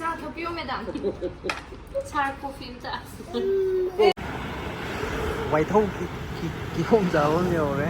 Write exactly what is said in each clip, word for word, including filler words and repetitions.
ꯆꯥ ꯊꯛꯄꯤꯌꯣ, ꯃꯦꯗꯥꯝ꯫ ꯁꯥꯔ ꯀꯣꯐꯤ ꯑꯝꯇ꯫ ꯋꯥꯏꯊꯧ ꯀꯤ-, ꯀꯤ-, ꯀꯤꯍꯣꯝ ꯆꯥꯕ ꯑꯃ ꯌꯧꯔꯦ꯫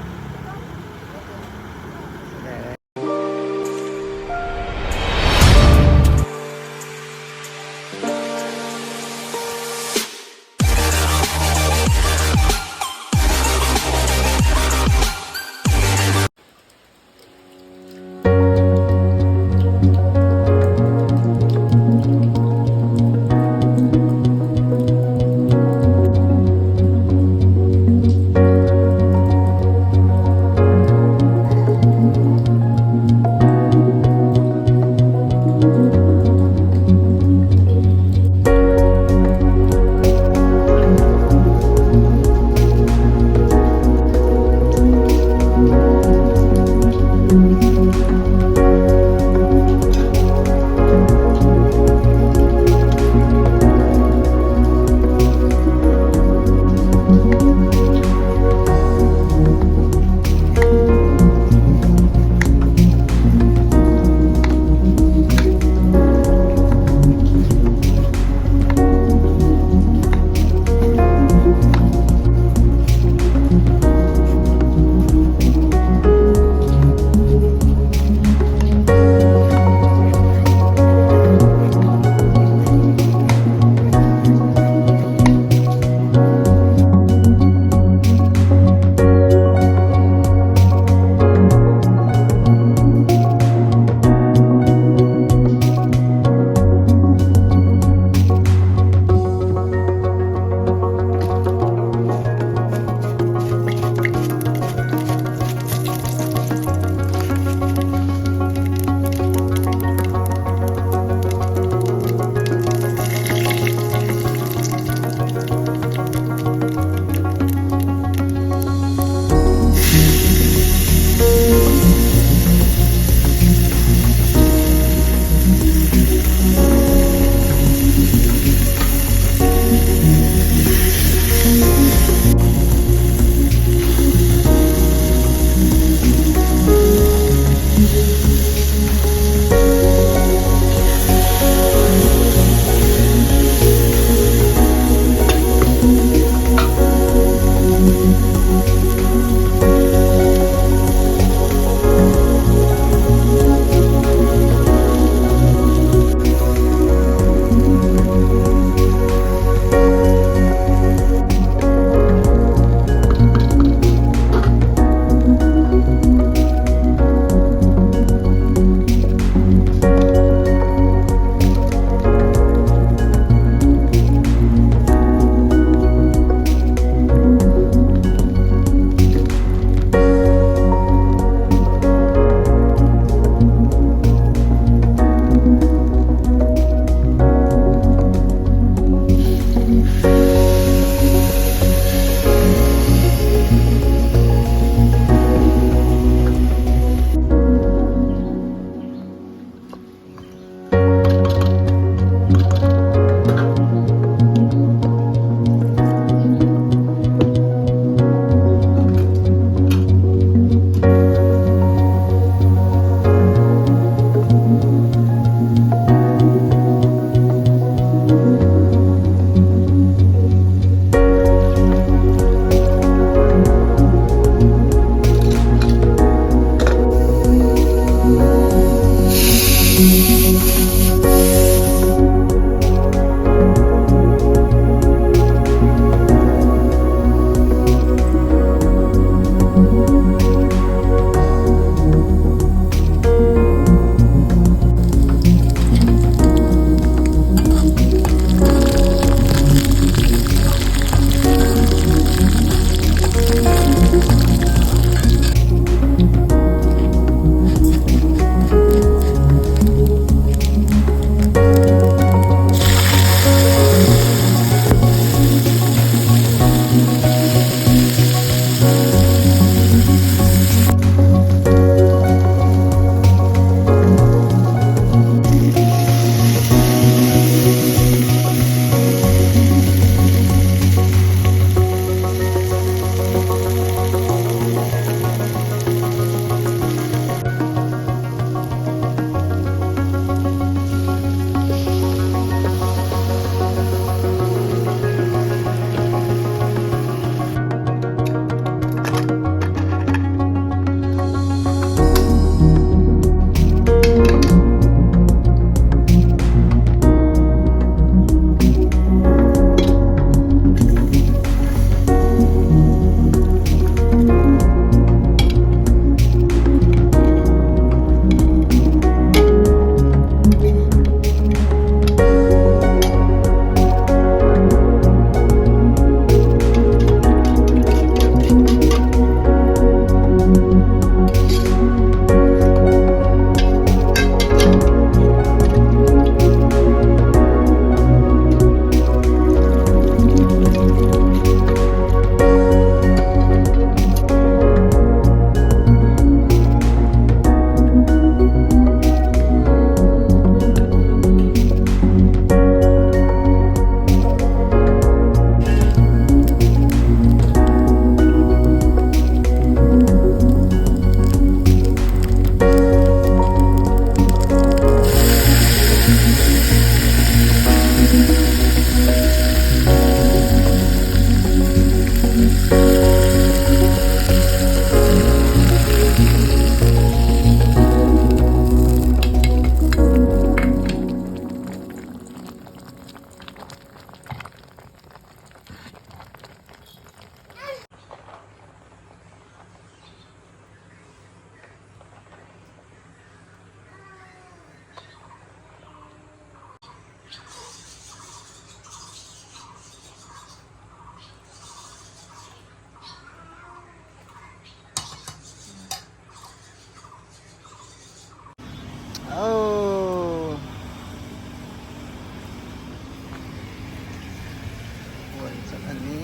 ꯆꯠꯂꯅꯤ꯫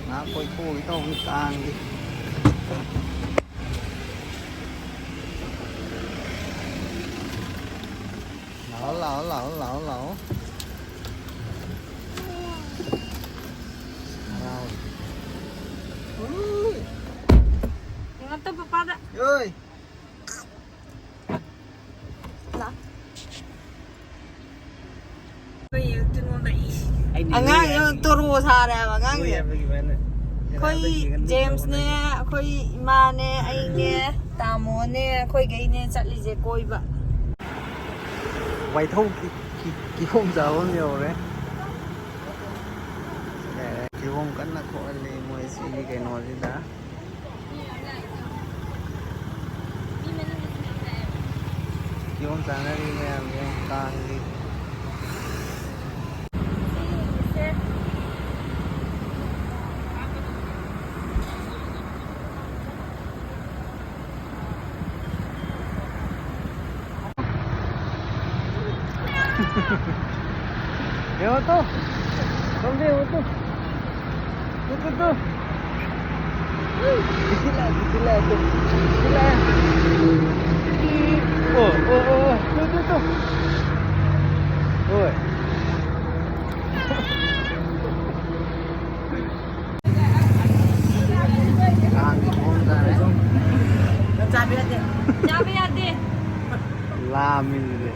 ꯉꯥꯏꯍꯥꯛ ꯀꯣꯏꯊꯣꯛꯎꯒꯦ ꯇꯧꯕꯅꯤ ꯀꯥꯡꯒꯤ꯫ ꯂꯥꯛꯑꯣ, ꯂꯥꯛꯑꯣ, ꯂꯥꯛꯑꯣ, ꯂꯥꯛꯑꯣ, ꯂꯥꯛꯑꯣ꯫ ꯍꯔꯥꯎꯔꯦ꯫ ꯎꯏ꯫ ꯌꯦꯡꯉꯛꯇ ꯄꯄꯥꯗ꯫ ꯌꯣꯏ꯫ ꯂꯥꯛ꯫ ꯑꯉꯥꯡ ꯇꯣꯔꯣ ꯁꯥꯔꯦ ꯍꯥꯏꯕ ꯑꯉꯥꯡꯁꯦ꯫ ꯑꯩꯈꯣꯏ ꯖꯦꯝꯁꯅꯦ, ꯑꯩꯈꯣꯏ ꯏꯃꯥꯅꯦ, ꯑꯩꯅꯦ, ꯇꯥꯃꯣꯅꯦ, ꯑꯩꯈꯣꯏꯈꯩꯅꯦ ꯆꯠꯂꯤꯁꯦ ꯀꯣꯏꯕ꯫ ꯋꯥꯏꯊꯧ ꯀꯤ-, ꯀꯤ-, ꯀꯤꯍꯣꯝ ꯆꯥꯐꯝ ꯌꯧꯔꯦ꯫ ꯑꯦ, ꯀꯤꯍꯣꯝ ꯀꯟꯅ ꯊꯣꯛꯍꯜꯂꯤ ꯃꯣꯏ ꯁꯤꯒꯤ ꯀꯩꯅꯣꯁꯤꯗ꯫ ꯀꯤꯍꯣꯝ ꯆꯥꯅꯔꯤ ꯃꯌꯥꯝꯁꯦ ꯀꯥꯡꯒꯤ꯫ ꯌꯦꯡꯉꯣ ꯇꯨ꯫ ꯁꯣꯝꯗ ꯌꯦꯡꯉꯣ ꯇꯨ꯫ Two, two, two. ꯁꯤ ꯂꯥꯛꯑꯦ, ꯁꯤ ꯂꯥꯛꯑꯦ, ꯇꯨ꯫ ꯁꯤ ꯂꯥꯛꯑꯦ꯫ ꯑꯣ, ꯑꯣ, ꯑꯣ, ꯑꯣ꯫ Two, two, two. ꯍꯣꯏ꯫ ꯀꯥꯡꯒꯤ ꯃꯑꯣꯡ ꯇꯥꯔꯦ꯫ ꯆꯥꯕ ꯌꯥꯗꯦ꯫ ꯆꯥꯕ ꯌꯥꯗꯦ꯫ ꯂꯥꯝꯃꯤ ꯑꯗꯨꯗꯤ꯫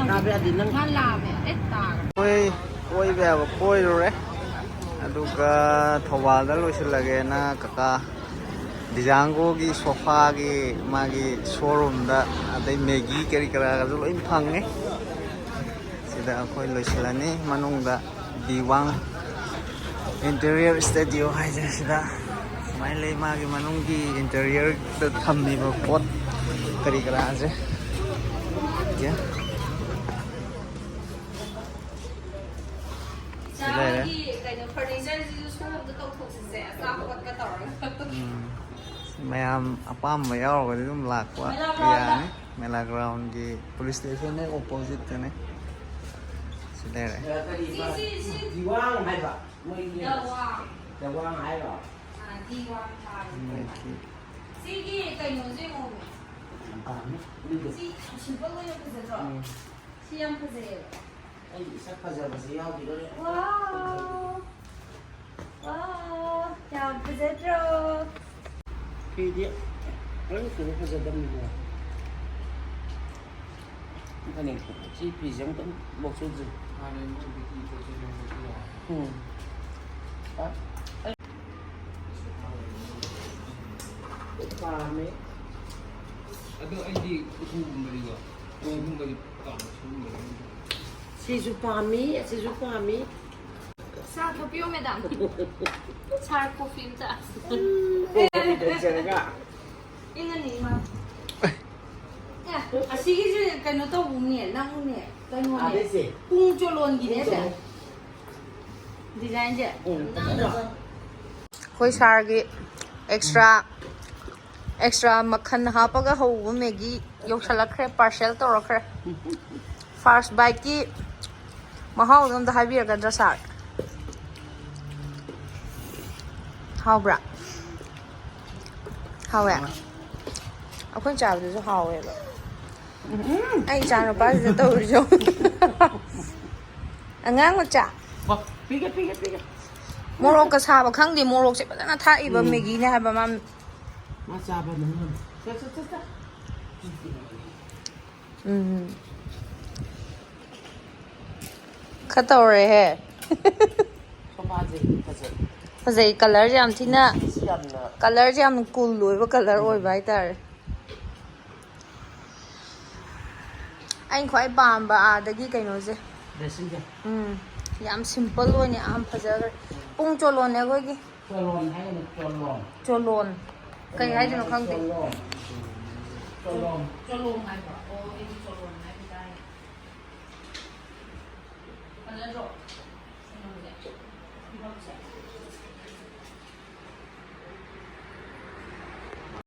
ꯆꯥꯕ ꯌꯥꯗꯦ, ꯅꯪ꯫ ꯈꯔ ꯂꯥꯝꯃꯦ꯫ ꯑꯦ, ꯇꯥꯔꯦ꯫ ꯑꯩꯈꯣꯏ ꯀꯣꯏꯕ ꯌꯥꯕ ꯀꯣꯏꯔꯨꯔꯦ꯫ ꯑꯗꯨꯒ ꯊꯧꯕꯥꯜꯗ ꯂꯣꯏꯁꯤꯜꯂꯒꯦꯅ ꯀꯀꯥ ꯗꯤꯖꯥꯡꯒꯣꯒꯤ ꯁꯣꯐꯥꯒꯤ ꯃꯥꯒꯤ ꯁꯣꯔꯨꯝꯗ ꯑꯗꯩ ꯃꯦꯒꯤ ꯀꯔꯤ ꯀꯔꯥꯒꯁꯨ ꯂꯣꯏ ꯐꯪꯉꯦ꯫ ꯁꯤꯗ ꯑꯩꯈꯣꯏ ꯂꯣꯏꯁꯤꯜꯂꯅꯤ꯫ ꯃꯅꯨꯡꯗ ꯗꯤ ꯋꯥꯡ ꯏꯟꯇꯤꯔꯤꯌꯔ ꯁ꯭ꯇꯨꯗꯤꯑꯣ ꯍꯥꯏꯁꯦ ꯁꯤꯗ ꯁꯨꯃꯥꯏꯅ ꯂꯩ꯫ ꯃꯥꯒꯤ ꯃꯅꯨꯡꯒꯤ ꯏꯟꯇꯤꯔꯤꯌꯔꯗ ꯊꯝꯃꯤꯕ ꯄꯣꯠ ꯀꯔꯤ ꯀꯔꯥꯁꯦ꯫ ꯁꯤ ꯂꯩꯔꯦ꯫ ꯆꯥꯕꯒꯤ ꯀꯩꯅꯣ ꯐꯔꯅꯤꯆꯔꯁꯤꯁꯨ ꯁꯣ ꯑꯝꯇ ꯇꯧꯊꯣꯛꯁꯤꯁꯦ, ꯑꯆꯥꯄꯣꯠꯀ ꯇꯧꯔꯒ꯫ ꯎꯝ꯫ ꯃꯌꯥꯝ ꯑꯄꯥꯝꯕ ꯌꯥꯎꯔꯒꯗꯤ ꯑꯗꯨꯝ ꯂꯥꯛꯄ ꯃꯦꯂꯥ ꯒ꯭ꯔꯥꯎꯟꯗ꯫ ꯌꯥꯅꯤ꯫ ꯃꯦꯂꯥ ꯒ꯭ꯔꯥꯎꯟꯒꯤ ꯄꯨꯂꯤꯁ ꯁ꯭ꯇꯦꯁꯟ ꯍꯦꯛ ꯑꯣꯄꯣꯖꯤꯠꯇꯅꯦ꯫ ꯂꯩꯔꯦ꯫ ꯀꯔꯤ ꯁꯤ, ꯁꯤ, ꯁꯤ꯫ ꯗꯤꯋꯥꯡ ꯍꯥꯏꯕ ꯃꯣꯏꯒꯤ꯫ ꯗꯋꯥꯡ꯫ ꯗꯋꯥꯡ ꯍꯥꯏꯔꯣ? ꯑꯥ, ꯗꯤꯋꯥꯡ ꯊꯥꯔꯦ꯫ ꯎꯝ꯫ ꯁꯤꯒꯤ ꯀꯩꯅꯣꯁꯦ ꯌꯦꯡꯉꯣ꯫ ꯌꯥꯝ ꯄꯥꯝꯃꯦ꯫ ꯁꯤ ꯌꯥꯝ simple ꯑꯣꯏꯅ ꯐꯖꯗ꯭ꯔꯣ? ꯎꯝ꯫ ꯁꯤ ꯌꯥꯝ ꯐꯖꯩꯌꯦꯕ꯫ ꯑꯩ ꯏꯁꯛ ꯐꯖꯕꯁꯤ ꯌꯥꯎꯈꯤꯗꯣꯔꯦ꯫ ꯋꯥꯎ! ꯋꯥꯎ! ꯌꯥꯝ ꯐꯖꯗ꯭ꯔꯣ? ꯐꯤꯗꯤ ꯂꯣꯏ ꯁꯨꯅ ꯐꯖꯗꯕꯅꯤꯀꯣ꯫ ꯐꯅꯦꯛ ꯁꯤ ꯐꯤꯁꯦ ꯑꯃꯨꯛꯇꯪ ꯂꯧꯊꯣꯛꯁꯤ꯫ ꯎꯝ꯫ ꯄꯥꯝꯃꯦ꯫ ꯑꯗꯣ ꯑꯩꯗꯤ ꯎꯄꯨꯒꯨꯝꯕꯗꯤꯀꯣ, ꯎꯄꯨꯒꯨꯝꯕꯗꯤ ꯄꯥꯝꯃꯦ, ꯁꯤꯒꯨꯝꯕꯗꯤ꯫ ꯁꯤꯁꯨ ꯄꯥꯝꯃꯤ, ꯑꯁꯤꯁꯨ ꯄꯥꯝꯃꯤ꯫ ꯆꯥ ꯊꯛꯄꯤꯌꯣ, madam꯫ ꯁꯥꯔ ꯀꯣꯐꯤ ꯑꯝꯇ꯫ ꯀꯣꯐꯤ ꯊꯛꯆꯔꯒ꯫ ꯏꯪꯉꯅꯤ, ꯏꯃꯥ꯫ ꯑꯦ, ꯑꯁꯤꯒꯤꯁꯦ ꯀꯩꯅꯣ ꯇꯧꯕꯅꯦ, ꯅꯪꯅꯦ, ꯀꯩꯅꯣꯅꯦ꯫ ꯑꯗꯩꯁꯦ꯫ ꯄꯨꯡ ꯆꯣꯂꯣꯟꯒꯤꯅꯦ, ꯄꯨꯡ ꯆꯣꯂꯣꯟ꯫ Designꯁꯦ꯫ ꯎꯝ, ꯐꯖꯗ꯭ꯔꯣ? ꯑꯩꯈꯣꯏ ꯁꯥꯔꯒꯤ extra, extra ꯃꯈꯟ ꯍꯥꯞꯄꯒ ꯍꯧꯕ ꯃꯦꯒꯤ ꯌꯧꯁꯜꯂꯛꯈ꯭ꯔꯦ, parcel ꯇꯧꯔꯛꯈ꯭ꯔꯦ꯫ First biteꯀꯤ ꯃꯍꯥꯎꯗꯣ ꯑꯝꯇ ꯍꯥꯏꯕꯤꯔꯛꯀꯗ꯭ꯔꯥ, ꯁꯥꯔ? ꯍꯥꯎꯕ꯭ꯔꯥ? ꯍꯥꯎꯋꯦ? ꯑꯩꯈꯣꯏꯅ ꯆꯥꯕꯗꯨꯁꯨ ꯍꯥꯎꯋꯦꯕ꯫ ꯑꯩ ꯏꯆꯥ ꯅꯨꯄꯥꯁꯤꯗ ꯇꯧꯔꯤꯁꯦ꯫ ꯑꯉꯥꯡ ꯃꯆꯥ꯫ ꯄꯤꯒꯦ, ꯄꯤꯒꯦ, ꯄꯤꯒꯦ꯫ ꯃꯣꯔꯣꯛꯀ ꯁꯥꯕ ꯈꯪꯗꯦ, ꯃꯣꯔꯣꯛꯁꯦ ꯐꯖꯅ ꯊꯥꯛꯏꯕ ꯎꯝ꯫ ꯃꯦꯒꯤꯅꯦ ꯍꯥꯏꯕ ꯃꯥ꯫ ꯃꯥ ꯆꯥꯕ ꯅꯪ ꯉꯝꯃꯣꯏ꯫ ꯆꯠ, ꯆꯠ, ꯆꯠ, ꯆꯠ꯫ ꯎꯝ꯫ ꯈꯔ ꯇꯧꯔꯦꯍꯦ꯫ ꯁꯣꯐꯥꯁꯦ ꯐꯖꯩ꯫ ꯐꯖꯩ, colourꯁꯦ ꯌꯥꯝ ꯊꯤꯅ, ꯃꯆꯨꯁꯤ ꯌꯥꯝꯅ colourꯁꯦ ꯌꯥꯝꯅ cool ꯑꯣꯏꯕ colour ꯎꯝ꯫ ꯑꯣꯏꯕ ꯍꯥꯏꯇꯥꯔꯦ꯫ ꯑꯩꯅ ꯈ꯭ꯋꯥꯏ ꯄꯥꯝꯕ ꯑꯥꯗꯒꯤ ꯀꯩꯅꯣꯁꯦ꯫ Dressingꯁꯦ꯫ ꯎꯝ꯫ ꯌꯥꯝ simple ꯑꯣꯏꯅ ꯌꯥꯝ ꯐꯖꯈ꯭ꯔꯦ꯫ ꯄꯨꯡ ꯆꯣꯂꯣꯟꯅꯦ ꯑꯩꯈꯣꯏꯒꯤ꯫ ꯆꯣꯂꯣꯟ ꯍꯥꯏꯒꯅꯨ, ꯆꯣꯂꯣꯟ꯫ ꯆꯣꯂꯣꯟ꯫ ꯀꯩ ꯍꯥꯏꯗꯣꯏꯅꯣ ꯈꯪꯗꯦ꯫ ꯆꯣꯂꯣꯟ꯫ ꯆꯣꯂꯣꯟ꯫ ꯆꯣꯂꯣꯟ ꯍꯥꯏꯕ꯭ꯔꯣ? ꯑꯣ, ꯑꯩꯗꯤ ꯆꯣꯂꯣꯟ ꯍꯥꯏꯕ ꯇꯥꯏ꯫ ꯐꯖꯗ꯭ꯔꯣ? ꯀꯩꯅꯣꯁꯦ? ꯐꯤꯕꯝꯁꯦ?